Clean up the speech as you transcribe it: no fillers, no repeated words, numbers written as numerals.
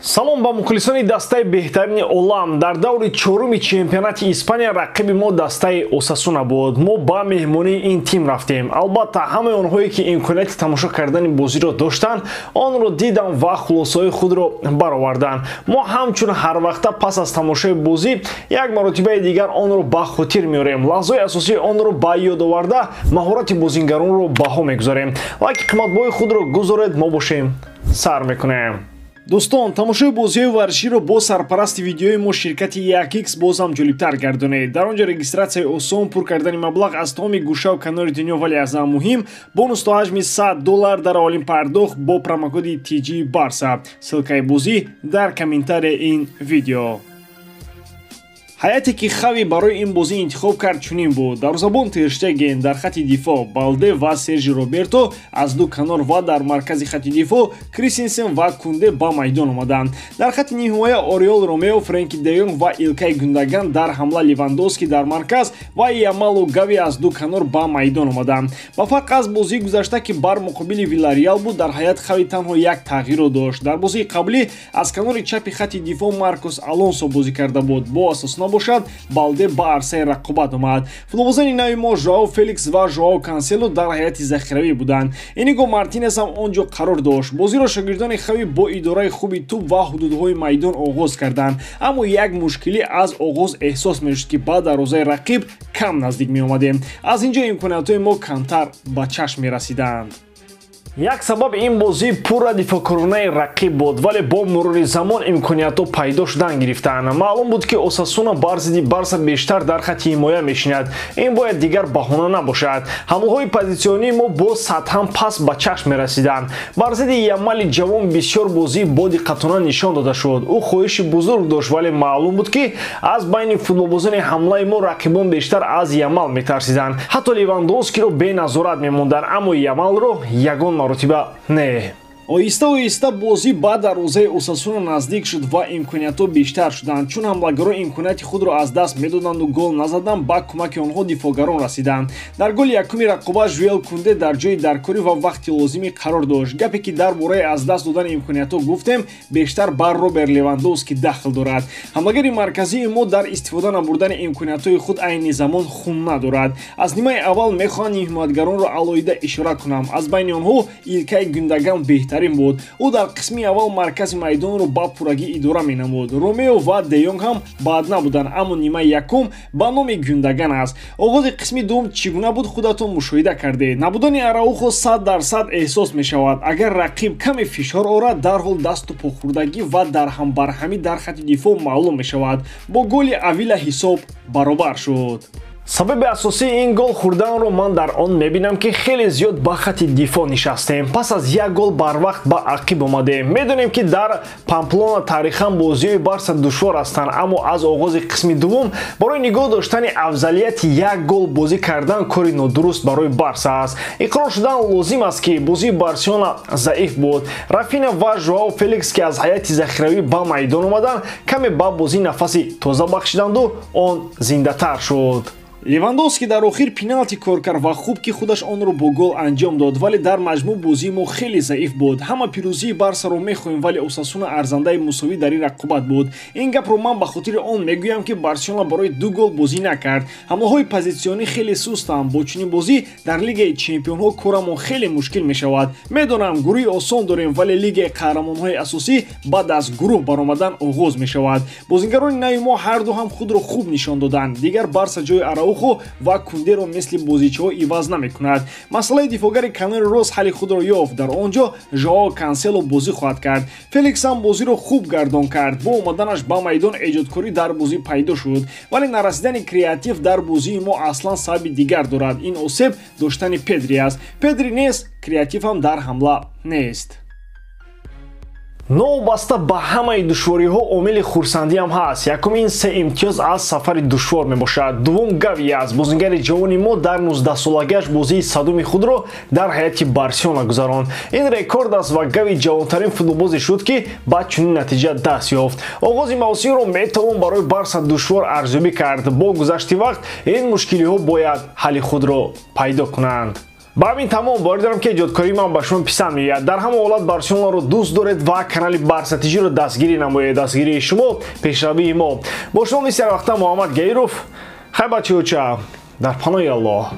Салом ба мухлисони дастаи беҳтарини олам. Дар даври чоруми чемпионати Испания рақиби мо дастаи Осасуна буд. Мо ба меҳмонии ин тим рафтем. Албатта, ҳамаи онҳое ки имконияти тамошо кардани бозиро доштанд, онро диданд ва хулосаҳои худро бароварданд. Мо ҳамчун ҳарвақта пас аз тамошои бозӣ як маротибаи дигар онро ба хотир меорем. Лаҳзаҳои асосии онро ба ёд оварда, маҳорати бозингаронро баҳо мегузорем. Лайки қиматбоҳои худро гузоред, мо бошем сар мекунем. Дӯстон, тамошои бозиҳои варзиширо бо сарпарасти видеои мо ширкати 1x боз ҳам ҷолибтар гардонед. Дар он ҷо регистратсияи осон, пур кардани маблағ аз тамоми гӯшаву канори дунё, вале аз ҳама муҳим бонус то ҳаҷми $100 дар аввалин пардохт бо промокоди TG Барса. Ссылкаи бозӣ дар комментарияи ин видео. Ҳайате ки Хави барои ин бозӣ интихоб кард, чунин буд: дарвозабон Тер Штеген, дар хати дифоъ Балде ва Сержи Роберто аз ду канор ва дар маркази хати дифоъ Кристенсен ва Кунде ба майдон омаданд. Дар хати ниҳоя Ориол Ромео, Френки де Йонг ва Илкай Гюндаган, дар ҳамла Левандовски дар марказ ва Ямалу Гави аз ду канор ба майдон омаданд. Ба фарқ аз бозии гузашта, ки бар муқобили Вилареал буд, дар ҳайат Хави танҳо як тағйирро дошт. Дар бозии қаблӣ аз канори чапи хати дифоъ Маркос Алонсо бозӣ карда буд. Бо Осасуна бошад, Балде ба арсаи рақобат омад. Футболбозони нави мо Жоао Феликс ва Жоао Кансело дар ҳайати захиравӣ буданд. Иниго Мартинес ҳам он ҷо қарор дошт. Бозиро шогирдони Хави бо идораи хуби тӯб ва ҳудудҳои майдон оғоз карданд, аммо як мушкилӣ аз оғоз эҳсос мешуд, ки ба дарвозаи рақиб кам наздик меомадем. Аз ин ҷо имкониятҳои мо камтар ба чашм мерасиданд. Як сабаб ин бозӣ пурра дифоъкоронаи рақиб буд, вале бо мурури замон имкониятҳо пайдо шудан гирифтанд. Маълум буд, ки Осасуна бар зидди Барса бештар дар хати ҳимоя мешинад. Ин бояд дигар баҳона набошад. Ҳамлаҳои позитсионии мо бо сатҳан пас ба чашм мерасиданд. Бар зидди Ямали ҷавон бисёр бозӣ бо диққатона нишон дода шуд. Ӯ хоҳиши бузург дошт, вале маълум буд, ки аз байни футболбозони ҳамлаи мо рақибон бештар аз Ямал метарсиданд. Ҳатто Левандовскиро беназорат мемонданд, аммо Ямалро ягон маротиба не. Оҳиста оҳиста бозӣ ба дарвозаи Осасуна наздик шуд ва имкониятҳо бештар шуданд. Чун ҳамлагарон имконияти худро аз даст медоданду гол назаданд, ба кӯмаки онҳо дифоъгарон расиданд. Дар голи якуми рақобат Жуэл Кунде дар ҷои даркорӣ ва вақти лозимӣ қарор дошт. Гапе ки дар бораи аз даст додани имкониятҳо гуфтем, бештар бар Роберт Левандовски дахл дорад. Ҳамлагари марказии мо дар истифода набурдани имкониятҳои худ айни замон хун надорад. Аз нимаи аввал мехоҳам ҳимоятгаронро алоҳида ишора кунам. Аз байни онҳо Илкай Гюндаган беҳтар буд. Ӯ дар қисми аввал маркази майдонро ба пуррагӣ идора менамуд. Ромео ва де Йонг ҳам бад набуданд, аммо нимаи якум ба номи Гюндаган аст. Оғози қисми дуввум чӣ гуна буд, худатон мушоҳида кардед. Набудани Араухо 100% эҳсос мешавад. Агар рақиб каме фишор орад, дарҳол дасту похӯрдагӣ ва дарҳамбарҳамӣ дар хати дифоъ маълум мешавад. Бо голи Авила ҳисоб баробар шуд. Сабаби асосии ин гол хӯрданро ман дар он мебинам, ки хеле зиёд ба хати дифоъ нишастем. Пас аз як гол барвақт ба ақиб омадем. Медонем, ки дар Памплона таърихан бозиҳои Барса душвор ҳастанд, аммо аз оғози қисми дуввум барои нигоҳ доштани афзалияти як гол бозӣ кардан кори нодуруст барои Барса аст. Иқрор шудан лозим аст, ки бозии Барселона заиф буд. Рафина ва Жоао Феликс, ки аз ҳайати захиравӣ ба майдон омаданд, каме ба бозӣ нафаси тоза бахшиданду он зиндатар шуд. Левандовски дар охир пеналти кор кард ва хуб, ки худаш онро бо гол анҷом дод, вале дар маҷмӯъ бозии мо хеле заиф буд. Ҳама пирӯзии Барсаро мехоҳем, вале Осасуна арзандаи мусовӣ дар ин рақобат буд. Ин гапро ман ба хотири он мегӯям, ки Барселона барои ду гол бозӣ накард. Ҳамлаҳои позитсионӣ хеле сустанд. Бо чунин бозӣ дар Лигаи чемпионҳо корамон хеле мушкил мешавад. Медонам, гурӯҳи осон дорем, вале Лигаи қаҳрамонҳои асосӣ баъд аз гурӯҳ баромадан оғоз мешавад. Бозингарони нави мо ҳарду ҳам худро хуб нишон доданд. Дигар Барса ҷои Араухо ва Кундеро мисли бозичаҳо иваз намекунад. Масъалаи дифоъгари канори рост ҳалли худро ёфт. Дар он ҷо Жоао Кансело бозӣ хоҳад кард. Феликс ҳам бозиро хуб гардон кард. Бо омаданаш ба майдон эҷодкорӣ дар бозӣ пайдо шуд, вале нарасидани креатив дар бозии мо аслан сабаби дигар дорад. Ин осеб доштани Педри аст. Педри нест, креатив ҳам дар ҳамла нест. Новобаста ба ҳамаи душвориҳо омили хурсандиам ҳаст. Якум, ин се имтиёз аз сафари душвор мебошад. Дуввум, Гави аст. Бозингари ҷавони мо дар 19-солагиаш бозии садуми худро дар ҳайати Барселона гузаронд. Ин рекорд аст ва Гави ҷавонтарин футболбозе шуд, ки ба чунин натиҷа даст ёфт. Оғози мавсимро метавон барои Барса душвор арзёбӣ кард. Бо гузашти вақт ин мушкилиҳо бояд ҳалли худро пайдо кунанд. Ба ҳамин тамом. Боварӣ дорам, ки эҷодкории ман ба шумо писанд меояд. Дар ҳама ҳолат Барселонаро дӯст доред ва канали Барса ТЖро дастгирӣ намоед. Дастгирии шумо пешравии мо. Бо шумо мисли ҳарвақта Муҳаммад Гаиров. Хай, бачаҳоча, дар паноҳи Аллоҳ.